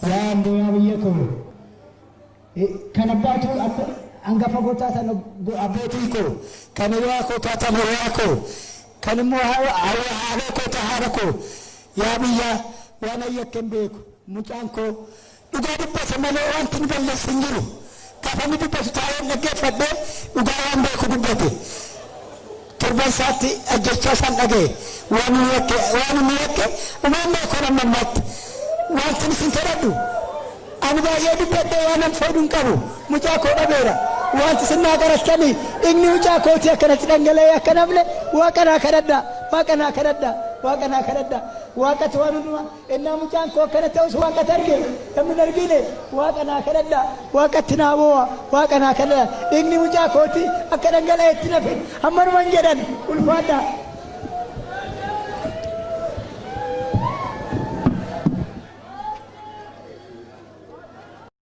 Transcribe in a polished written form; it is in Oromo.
Yaa Amboo yaa biyya koo kan abbaatu hangafa koo taatan abbootii koo kan hiriyaa koo taatan hiriyaa koo kan immoo haadha koo ta'a haadha koo yaa biyya waan ayyakke hin beeku mucaan koo dhugaa dubbate malee wanti inni balleessu hin jiru gaafa inni dubbatu taa'ee dhaggeeffadhee dhugaa waan beeku dubbate. Torban isaatti ajjechaa isaan dhaga'e waan inni yakke waan inni yakke umaan beeku amma ammaatti wanti isin kadhadhu ani baay'ee dubbadhee waan an foodu hin qabu mucaa koo dhabeera wanti isin naa kadhattanii dhiigni mucaa kootii akkanatti dhangala'ee akka nafne waaqa naa kadhadha waaqa naa kadhadha waaqa naa kadhadha waaqatu waan hundumaa ennaa mucaan koo akkana ta'us waaqatu arge namni hin argine waaqa naa kadhadha waaqatti naa boo'a waaqa naa kadhadha dhiigni mucaa kootii akka dhangala'eetti nafe hammanuman jedhan ulfaadha.